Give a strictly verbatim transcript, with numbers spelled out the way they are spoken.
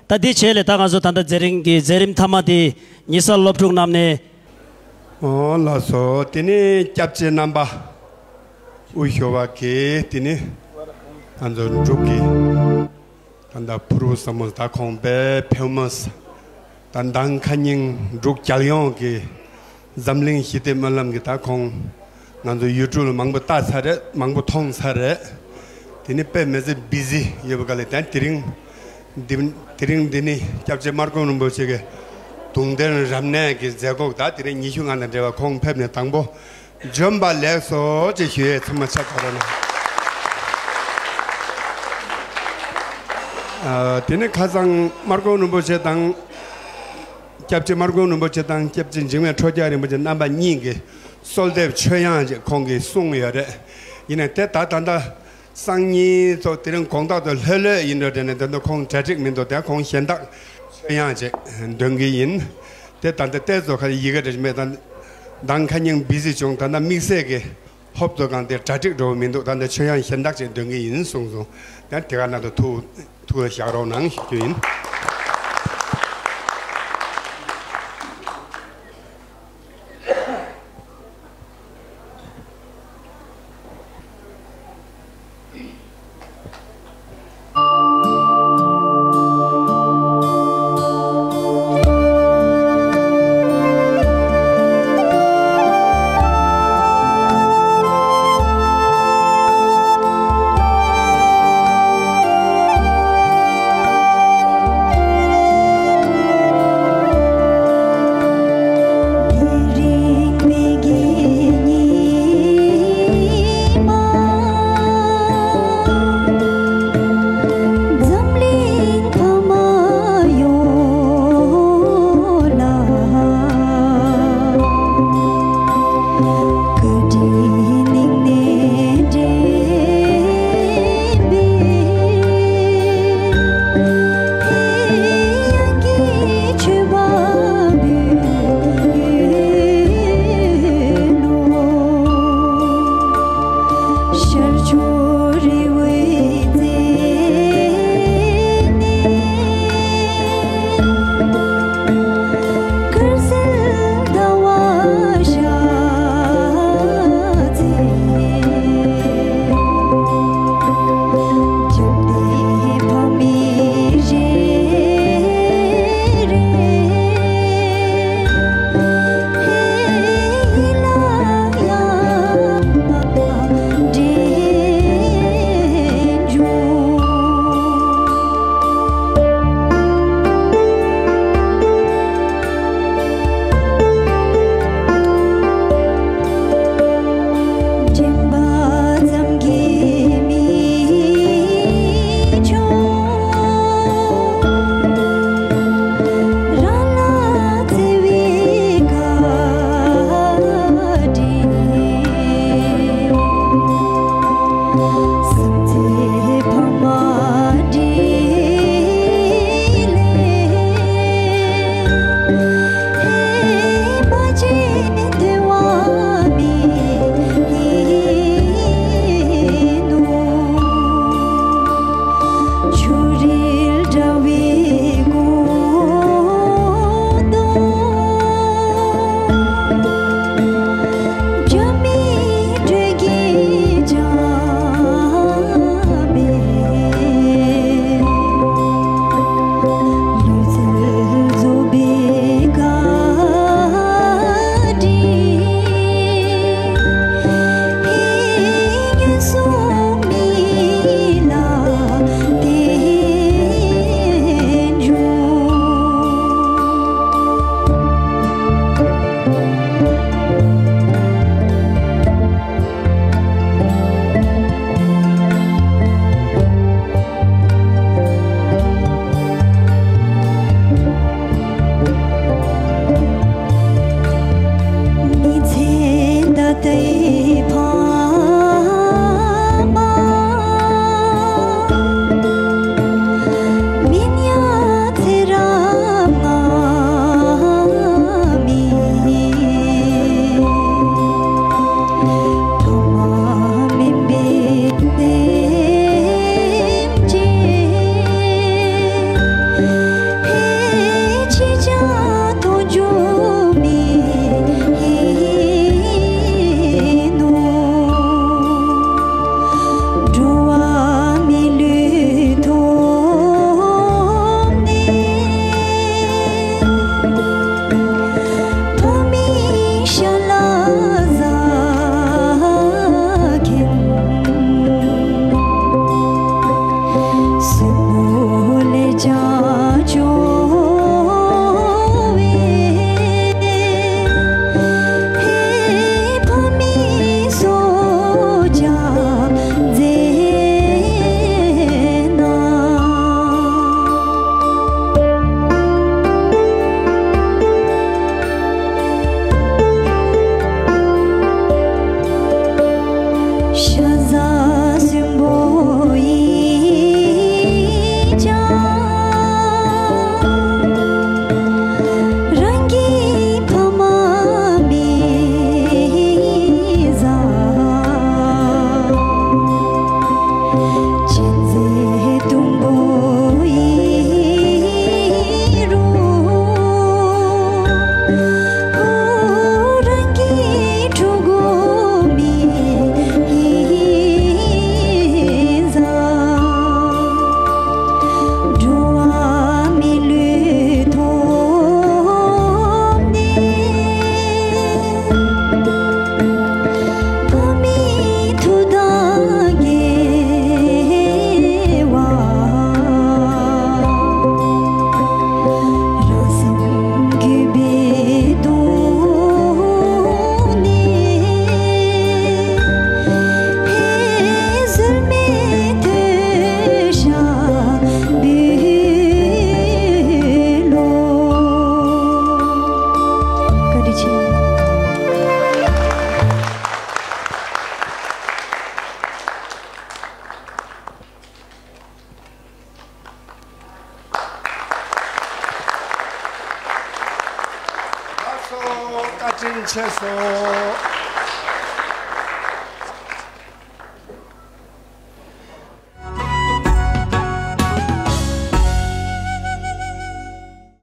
ད་འདི་བྱས་ལས་ད་ང་ཚོ་ད་ལྟ་མཛད་རིམ་གྱི་མཛད་རིམ་མཐའ་མ་དེ་ཉི་ཤུ་རྩ་སློབ་ཕྲུག་རྣམས་ནས། ཨོ་ལགས་སོ། དེ་ནས་སྐྱབས་རྗེ་རྣམ་པ་དབུ་ཞུ་བ་གིས་དེ་ནས་ང་ཚོ་འབྲུག་གི་ད་ལྟ་ཕུར་བུ་ཟབ་མོ་ད་ཁོང་དཔེ་ཕེ་མོ་སི། ད་མདང་ཁ་ཉིན་འབྲུག་རྒྱལ་ཡོངས་ཀྱི་འཛམ་གླིང་ཞི་བདེ་སྨོན་ལམ་གྱི་ད་ཁོང་ང་ཚོ་ཡུ་ཊུབ་ལ་མང་པོ་ལྟ་ཚར་རེད། མང་པོ་མཐོང་ཚར་རེད། དེ་ནི་དཔེ་མི་སྲིད་བི་ཟི་ཡོད་པ་ག་ལས་ད་དེ་རིང་འདི་དེ་རིང་འདི་ནི་སྐྱབས་རྗེ་སྨར་ཁམས་རིན་པོ་ཆེ་གི་གདུང་རྟེན་རབ་གནས་ཀྱི་མཛད་སྒོ་ད་དེ་རིང་ཉི་ཤུ་ལྔ་དང་འབྲེལ་བ་ཁོང་ཕེབས་ནས་དང་པོ་འབྱོན་པ་ལེགས་སོ་ཅེས་ཞུ་ཡས་ཚང་མ་ཆ་ཚང་རོགས་གནང་། ཨ། དེ་ནི་ཁ་སང་སྨར་ཁམས་རིན་པོ་ཆེ་དང་། སྐྱབས་རྗེ་སྨར་ཁམས་རིན་པོ་ཆེ་དང་སྐྱབས་རྗེ་འཇིགས་མེད་ཁྲོ་རྒྱལ་རིན་པོ་ཆེ་རྣམ་པ་གཉིས་ཀྱི་གསོལ་འདེབས་ཆོས་དབྱངས་ཅིག་ཁོང་གིས་གསུངས་ཡོད་རེད། ཡིན་ནའི་དེ་ད་ད་ལྟ་སང་ཉིན་ཚོ་དེ་རིང་དགོང་དག་ཏུ་ལྷོད་ལྷོད་ཡིན་འགྲོ་དེ་ནས་དེ་ཚོ་ཁོང་གྲ་སྒྲིག་མི་འདུག་དེ་ཁོང་གཞན་དག་ཆོས་དབྱངས་ཅིག་འདོན་གི་ཡིན། དེ་ད་ལྟ་ལྟས་ཚོ་ཁ་ཡི་གེ་འདྲ་མེད་ད་མདང་ཁ་ཉིན་བི་ཟི་བྱུང་། ད་ལྟ་དམིགས་བསལ་གྱི་ཧོབ་ཏུ་གང་དེ་གྲ་སྒྲིག་འགྲོ་བ་མི་འདུག་ད་ལྟ་ཆོས་དབྱངས་གཞན་དག་ཅིག་འདོན་གི་ཡིན་གསུངས་སོང་། ཡང་དེ་ག་ན་དུ་ཐུགས་ཐུགས་ལ་བཞག་རོགས་གནང་ཞུ་རྒྱུ་ཡིན། ཆེ་སོང་།